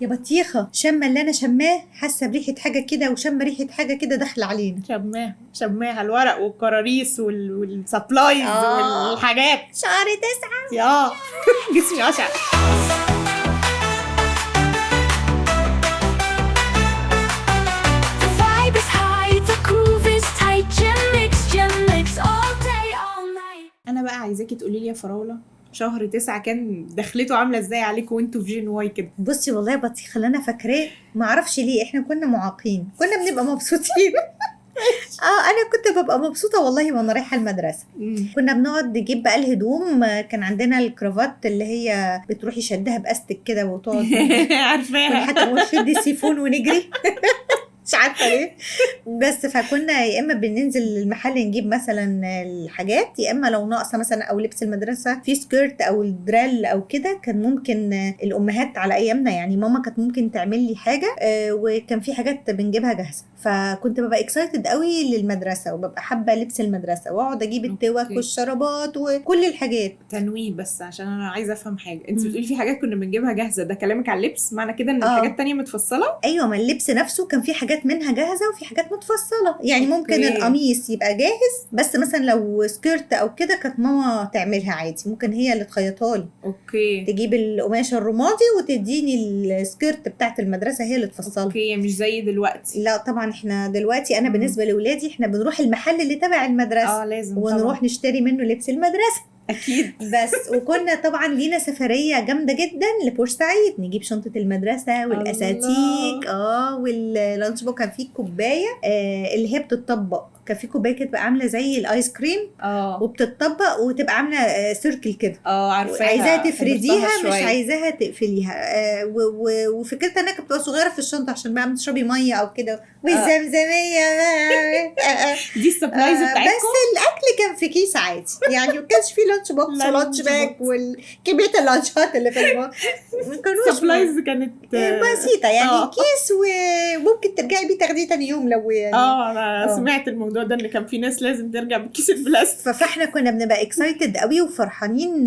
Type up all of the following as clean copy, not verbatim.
يا بطيخه، شمه اللي انا شماه، حاسه بريحه حاجة كده وشمه ريحه حاجة كده داخله علينا. شماها شماها الورق والكراريس وال supplies والحاجات. شهر 9 يا جسمي اشعر. The vibe is high, the groove is tight. Gym mix, gym mix, all day, all night. انا بقى عايزاكي تقولي لي يا فراوله، شهر 9 كان دخلته عامله ازاي عليكم وانتوا في Gen Y كده؟ بصي والله يا بطيخه اللي انا فاكراه، ما اعرفش ليه احنا كنا معاقين، كنا بنبقى مبسوطين. انا كنت ببقى مبسوطة والله وانا رايحة المدرسة. كنا بنقعد نجيب بقى الهدوم، كان عندنا الكرافات اللي هي بتروحي شدها باستك كده وتقعد عارفاها. حتى نقول شدي السيفون ونجري، مش عارفه ليه بس. فكنا يا اما بننزل المحل نجيب مثلا الحاجات، يا اما لو ناقصه مثلا او لبس المدرسة في skirt او الدرال او كده، كان ممكن الامهات على ايامنا يعني ماما كانت ممكن تعمل لي حاجة، وكان في حاجات بنجيبها جاهزة. فكنت ببقى excited قوي للمدرسة وببقى حابة لبس المدرسة واقعد اجيب التوك والشرابات وكل الحاجات. تنويه بس عشان انا عايزه افهم حاجة، انت بتقولي في حاجات كنا بنجيبها جاهزة، ده كلامك على اللبس، معنى كده ان الحاجات الثانية متفصلة؟ ايوه، ما اللبس نفسه كان في حاجات منها جاهزة وفي حاجات متفصلة، يعني ممكن القميص يبقى جاهز، بس مثلا لو skirt او كده كانت ماما تعملها عادي، ممكن هي اللي تخيطها لي. تجيب القماشه الرمادي وتديني ال skirt بتاعت المدرسة هي اللي تفصلها. okay، مش زي دلوقتي. لا طبعا احنا دلوقتي انا بالنسبة لاولادي احنا بنروح المحل اللي تبع المدرسة. لازم ونروح طبعاً. نشتري منه لبس المدرسة. اكيد. بس وكنا طبعا لينا سفرية جامدة جدا لبورسعيد، نجيب شنطه المدرسة والاساتيك وال lunch box. كان فيه كوباية اللي هي بتطبق، كان في كوباية كده بتبقى عامله زي الايس كريم وبتطبق وتبقى عامله circle كده. عارفاها. عايزاها تفرديها حضرتها مش شوية. عايزاها تقفليها. وفكرتها انها كانت بتبقى صغيرة في الشنطة عشان بقى بتشربي مية او كده، والزمزميه دي ال supplies بتاعتكم. بس الاكل كان في كيس عادي، يعني ما كانش فيه lunch box lunch و lunch bag box. والكميه اللانشات اللي في ما كانوش ال supplies كانت بسيطة يعني كيس وممكن ترجعي بيه تاخديه تاني يوم لو يعني. انا سمعت الموضوع ده ان كان في ناس لازم ترجع بكيس البلاستيك. فاحنا كنا بنبقى excited قوي وفرحانين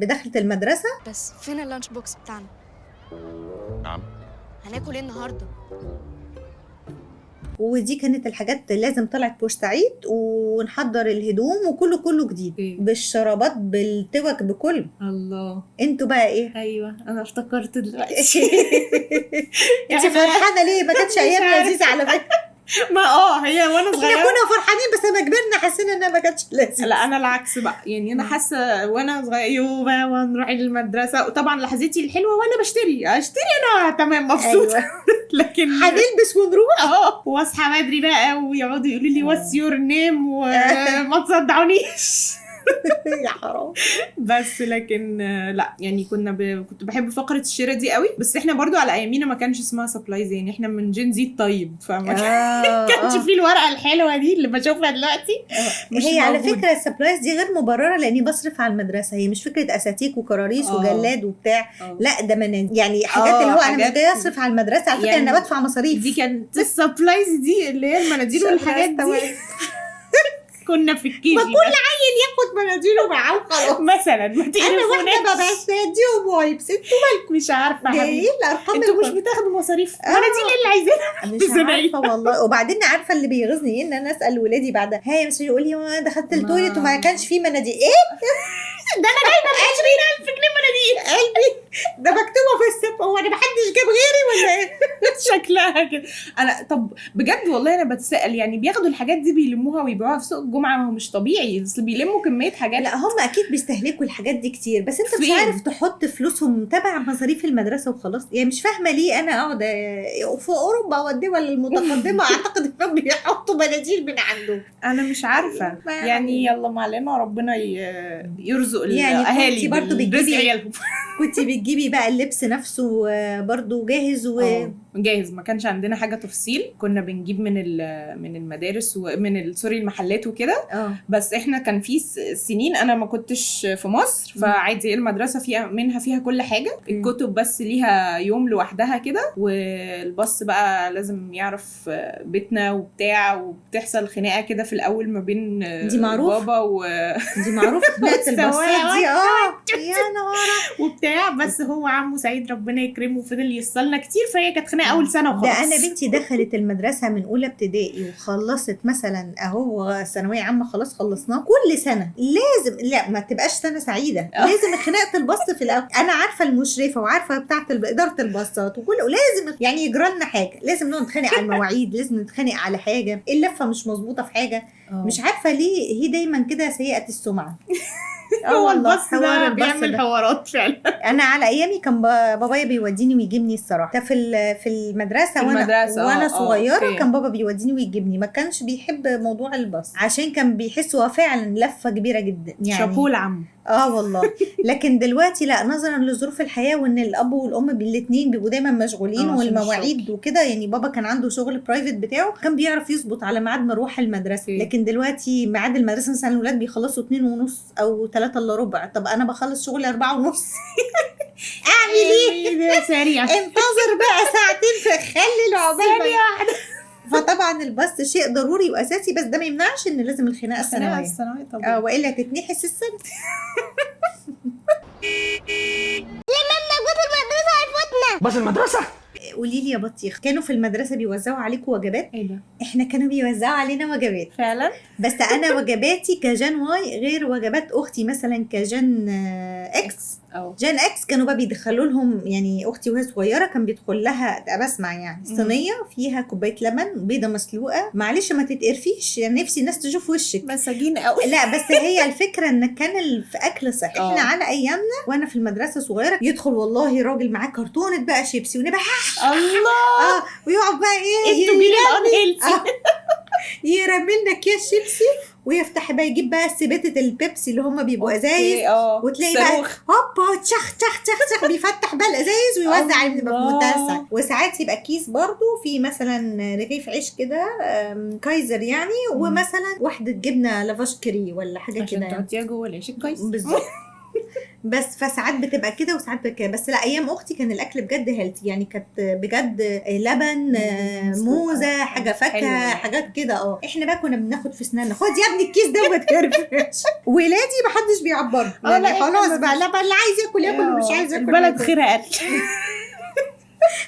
بدخلة المدرسة. بس فين ال lunch box بتاعنا؟ نعم. هناكل ايه النهارده؟ ودي كانت الحاجات لازم طلعت بورسعيد، ونحضر الهدوم وكله كله جديد بالشرابات بالتوك بكله. الله. انتوا بقى ايه؟ ايوه انا افتكرت دلوقتي. انت فرحانة ليه؟ ما كانتش ايام لذيذة على فكرة. ما هي وانا صغيرة احنا كنا فرحانين، بس لما كبرنا حسينا انها ما كانتش لذيذة. لا انا العكس بقى، يعني انا حاسه وانا صغيرة يوبا ونروح المدرسة، وطبعا لحظتي الحلوة وانا بشتري انا تمام مبسوطة. أيوة. لكن هنلبس ونروح واصحى بدري بقى ويقعدوا يقولوا لي what's your name وما تصدعونيش. يا حرام. بس لكن لا يعني كنت بحب فقره الشراء دي قوي. بس احنا برضو على ايامينا ما كانش اسمها supplies، يعني احنا من Gen Z طيب، فما كانش فيه الورقة الحلوة دي اللي بشوفها دلوقتي. مش هي على موجود. فكرة ال supplies دي غير مبررة لاني بصرف على المدرسة، هي مش فكرة اساتيك وكراريس وجلاد وبتاع، لا ده من يعني حاجات اللي هو انا مش جاية اصرف على المدرسة على فكرة، يعني انا بدفع مصاريف. دي كانت ال supplies دي اللي هي المناديل والحاجات دي. كنا في ال KG ما كل عيل ياخد مناديله معاه وخلاص. مثلا ما انا واحدة تقرفوناش. بس اديهم wipes، انتوا مالكم؟ مش عارفه ده حبيبي. ايه الارقام؟ انتوا مش بتاخدوا مصاريف مناديل ايه اللي عايزينها؟ مش عارفه والله. وبعدين عارفه اللي بيغيظني ايه؟ ان انا اسال ولادي بعدها، هاي مش يقول لي ما دخلت ال toilet وما كانش فيه مناديل. ايه ده انا جايبه 20000 جنيه مناديل. قلبي ده مكتوبة في السب، هو انا ما حدش جاب غيري ولا ايه؟ شكلها كده. انا طب بجد والله انا بتسال، يعني بياخدوا الحاجات دي بيلموها ويبيعوها في سوق الجمعة؟ ما هو مش طبيعي، بس بيلموا كمية حاجات. لا هم اكيد بيستهلكوا الحاجات دي كتير، بس انت مش عارف تحط فلوسهم تبع مصاريف المدرسة وخلاص. يعني مش فاهمه ليه انا اقعد في اوروبا والدول المتقدمة اعتقد انهم بيحطوا مناديل من عندهم. انا مش عارفه يعني. يلا ما علينا، ربنا يرزق يعني الاهالي برضو بالرزق عيالهم. كنت بتجيبي بقى اللبس نفسه برضو جاهز جاهز، ما كانش عندنا حاجة تفصيل، كنا بنجيب من المدارس ومن sorry المحلات وكده. بس احنا كان في سنين انا ما كنتش في مصر، فعادي المدرسة فيها منها فيها كل حاجة، الكتب بس ليها يوم لوحدها كده، والباص بقى لازم يعرف بيتنا وبتاع، وبتحصل خناقه كده في الاول ما بين دي معروف بابا دي معروف خناقه الباصات دي. يا نهار وبتاع. بس بس هو عمو سعيد ربنا يكرمه فضل يوصلنا كتير، فهي كانت خناقه اول سنة وخلاص. ده انا بنتي دخلت المدرسة من اولى ابتدائي وخلصت مثلا اهو ثانوية عامة خلاص خلصناها، كل سنة لازم، لا ما تبقاش سنة سعيدة، لازم خناقه الباص في الاول. انا عارفه المشرفة وعارفه بتاعه ادارة الباصات وكل، لازم يعني يجرى لنا حاجة، لازم نقعد نتخانق على المواعيد، لازم نتخانق على حاجة، اللفة مش مظبوطة في حاجة. مش عارفه ليه هي دايما كده سيئه السمعة. هو الباص ده بيعمل حوارات فعلا. انا على ايامي كان بابايا بيوديني ويجيبني الصراحة، ده في المدرسة وانا صغيرة كان بابا بيوديني ويجيبني، ما كانش بيحب موضوع الباص عشان كان بيحس هو فعلا لفه كبيرة جدا يعني. شابوه العم. والله. لكن دلوقتي لا، نظرا لظروف الحياة وان الاب والام الاثنين بيبقوا دايما مشغولين والمواعيد وكده، يعني بابا كان عنده شغل private بتاعه كان بيعرف يظبط على ميعاد مروح المدرسة. لكن دلوقتي ميعاد المدرسة مثلا الاولاد بيخلصوا 2:30 او 2:45، طب انا بخلص شغلي 4:30. اعمل ايه؟ سريع انتظر بقى ساعتين في خلي العقبال ثانية واحدة. فطبعا الباص شيء ضروري واساسي، بس ده ما يمنعش ان لازم الخناقة الثانوية طبعا، والا تتنحس السنة. لما جوت المدرسة هيفوتنا باص المدرسة. قولي لي يا بطيخ، كانوا في المدرسة بيوزعوا عليكم وجبات؟ ايه ده؟ احنا كانوا بيوزعوا علينا وجبات فعلا، بس انا وجباتي ك Gen Y غير وجبات اختي مثلا ك Gen X. Gen X كانوا بقى بيدخلوا لهم، يعني اختي وهي صغيرة كان بيدخل لها، بسمع يعني صينية فيها كوباية لبن، بيضة مسلوقة، معلش ما تتقرفيش يعني نفسي الناس تشوف وشك، مساجين قوي. لا بس هي الفكرة ان كان في اكل صحي. احنا على ايامنا وانا في المدرسة صغيرة يدخل والله راجل معاه كرتونة بقى شيبسي ونبقى الله، ويقعد بقى ايه انتوا جيل ال unhealthy، يرمي لنا اكياس شيبسي ويفتح بقى يجيب بقى سبتة البيبسي اللي هم بيبقوا ازايز، وتلاقي بقى هوبا تشخ تشخ تشخ تشخ بيفتح بقى الازايز ويوزع على بيبقى في منتهى. وساعات يبقى كيس برضو في مثلا رغيف عيش كده كايزر يعني، ومثلا واحدة جبنه لافاش كري ولا حاجة كده عشان تحطيها جوه العيش الكايزر بالظبط. بس فساعات بتبقى كده وساعات بتبقى كده. بس لا ايام اختي كان الاكل بجد healthy يعني، كانت بجد لبن، موزة، حاجة فاكهة، حاجات كده. احنا بقى كنا بناخد في سنانا، خد يا ابني الكيس ده وما تكرفش. ولادي ما حدش بيعبرهم يعني، خلاص بقى لا بقى اللي عايز ياكل ياكل ومش عايز ياكل البلد خيرها قل.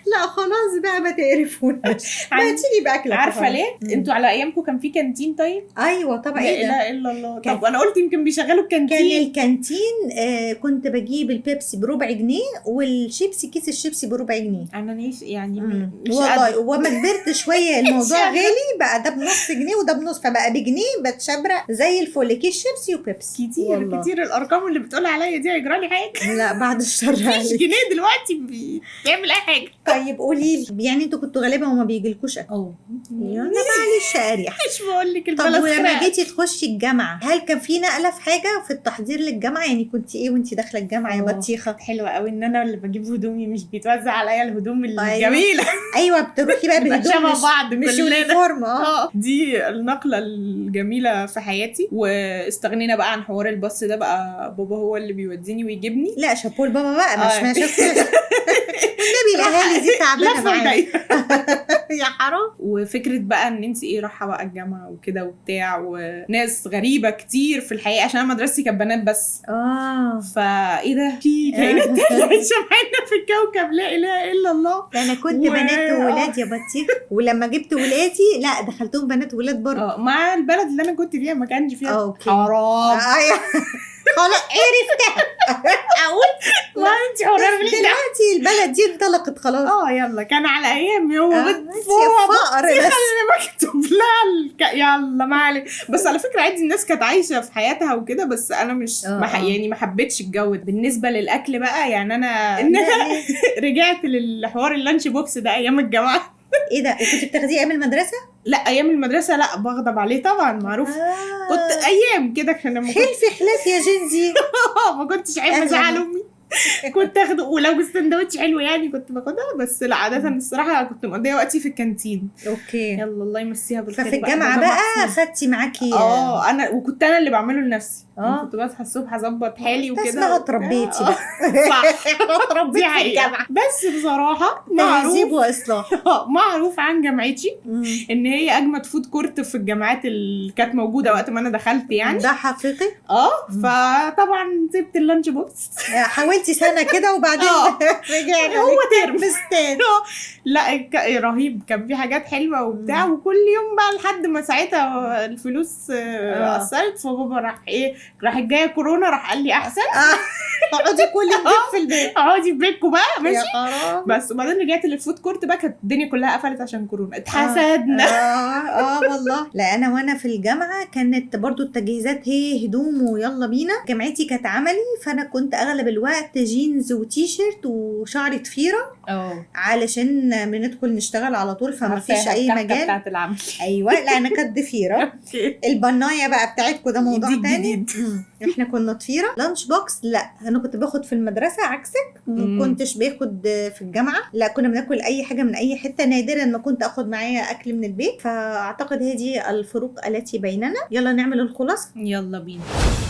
لا خلاص بقى ما تقرفوناش، ما تشيلي باكلك. عارفه ليه؟ انتوا على ايامكم كان في كانتين؟ طيب ايوه طبعا. لا اله الا الله. طب انا قلت يمكن بيشغلوا الكانتين. كان الكانتين كنت بجيب البيبسي بربع جنيه والشيبسي كيس الشيبسي بربع جنيه. انا نيش يعني مش والله. وما كبرت شوية الموضوع غالي بقى، ده بنص جنيه وده بنص، فبقى بجنيه بتشبرق زي الفل، كيس شيبسي وبيبسي. كتير والله. كتير الارقام اللي بتقول عليا دي هيجرى لي حاجة. لا بعد الشر مفيش جنيه دلوقتي بيعمل اي حاجة. طيب قولي لي يعني انتوا كنتوا غالبا وما بيجيلكوش اكل؟ يعني معلش اريح. مش بقول لك البلد. طب ولما جيتي تخشي الجامعة هل كان في نقله في حاجة في التحضير للجامعة؟ يعني كنت ايه وانتي داخله الجامعة يا بطيخه؟ حلوة قوي ان انا اللي بجيب هدومي، مش بيتوزع عليا الهدوم الجميلة. ايوه بتروحي بقى بهدوم شبه بعض مش uniform. دي النقلة الجميلة في حياتي. واستغنينا بقى عن حوار الباص ده، بقى بابا هو اللي بيوديني ويجيبني. لا شابوه لبابا بقى، مش ما شفتش النبي الاهالي دي تعبانة معايا يا حرام. وفكره بقى ان انت ايه رايحة بقى الجامعة وكده وبتاع، وناس غريبة كتير في الحقيقة عشان انا مدرستي كانت بنات بس. فايه ده في كائنات تانية عايشه معانا في الكوكب، لا اله الا الله. انا كنت بنات وولاد يا بطيخ، ولما جبت ولادي لا دخلتهم بنات وولاد برضه. مع البلد اللي انا كنت فيها ما كانش فيها حرام. خلاص عرفتها. اقول ما انت حرام دلوقتي البلد دي انطلقت خلاص. يلا كان على ايامي هو فقر بس مكتوب لها يلا ما عليك. بس على فكرة عادي الناس كانت عايشه في حياتها وكده، بس انا مش يعني ما حبيتش الجو ده. بالنسبة للاكل بقى يعني انا رجعت للحوار ال lunch box ده ايام الجامعة. ايه ده؟ وكنت بتاخديه ايام المدرسة؟ لا ايام المدرسة لا، بغضب عليه طبعا معروف. كنت ايام كده عشان لما خلفي خلاف يا Gen Z. ما كنتش عارفه ازعل امي، كنت اخده ولو السندوتش حلو يعني كنت باخدها. بس لا عادة الصراحة كنت مقضية وقتي في الكانتين. okay يلا الله يمسيها بالخير. ففي الجامعة بقى خدتي معاكي؟ انا وكنت انا اللي بعمله لنفسي. كنت بصحى الصبح اظبط حالي ده وكده. اسمها اتربيتي بقى. صح. اتربيت دي في حقيقة. الجامعه. بس بصراحة تهذيب معروف واصلاح. معروف عن جامعتي مم. ان هي اجمد food court في الجامعات اللي كانت موجودة وقت ما انا دخلت يعني. ده حقيقي. فطبعا سبت ال lunch box. حاولتي سنة كده وبعدين رجعنا. هو ترم. بستان. لا، رهيب، كان في حاجات حلوة وبتاع، وكل يوم بقى لحد ما ساعتها الفلوس اثرت، فبابا راح ايه، راح جاية كورونا، راح قال لي احسن اقعدي كل يوم في البيت. اقعدي في بيتكم بقى، ماشي. يا خرابي. بس وبعدين رجعت لل food court بقى، كانت الدنيا كلها قفلت عشان كورونا، اتحسدنا. اه والله. لا، انا وانا في الجامعة كانت برضو التجهيزات هي هدوم ويلا بينا. جامعتي كانت عملي، فانا كنت اغلب الوقت جينز وتيشيرت وشعري ضفيرة علشان بندخل نشتغل على طول، فما فيش اي مجال. بتاعت العمل. ايوه، لا انا كانت ضفيرة. البناية بقى بتاعتكم ده موضوع دي تاني. الجديد. احنا كنا ضفيرة. lunch box لا، انا كنت باخد في المدرسة عكسك، ما كنتش باخد في الجامعه. لا، كنا بناكل اي حاجة من اي حته، نادرا ما كنت اخد معايا اكل من البيت. فاعتقد هذه الفروق التي بيننا. يلا نعمل الخلاصه. يلا بينا.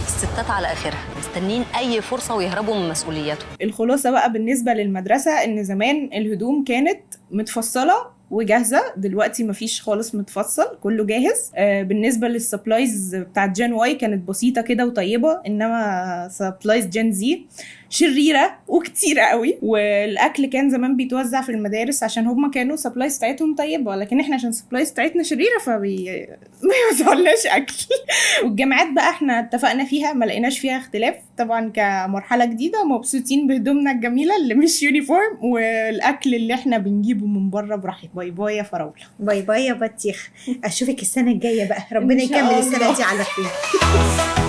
الستات على اخرها مستنين اي فرصة ويهربوا من مسؤولياتهم. الخلاصة بقى بالنسبة للمدرسه، ان زمان الهدوم كانت متفصلة وجاهزه، دلوقتي مفيش خالص متفصل، كله جاهز. بالنسبة لل supplies بتاعت Gen Y كانت بسيطة كده وطيبه، انما supplies Gen Z شريرة وكتيره قوي. والاكل كان زمان بيتوزع في المدارس عشان هما كانوا supplies بتاعتهم طيبه، لكن احنا عشان supplies بتاعتنا شريرة ما يوزعولناش اكل. والجامعات بقى احنا اتفقنا فيها، ما لقيناش فيها اختلاف طبعا. كمرحلة جديدة مبسوطين بهدومنا الجميلة اللي مش uniform، والاكل اللي احنا بنجيبه من بره براحتنا. bye bye يا فراوله. bye bye يا بطيخ، اشوفك السنة الجاية بقى، ربنا إن شاء يكمل السنة الله. دي على خير.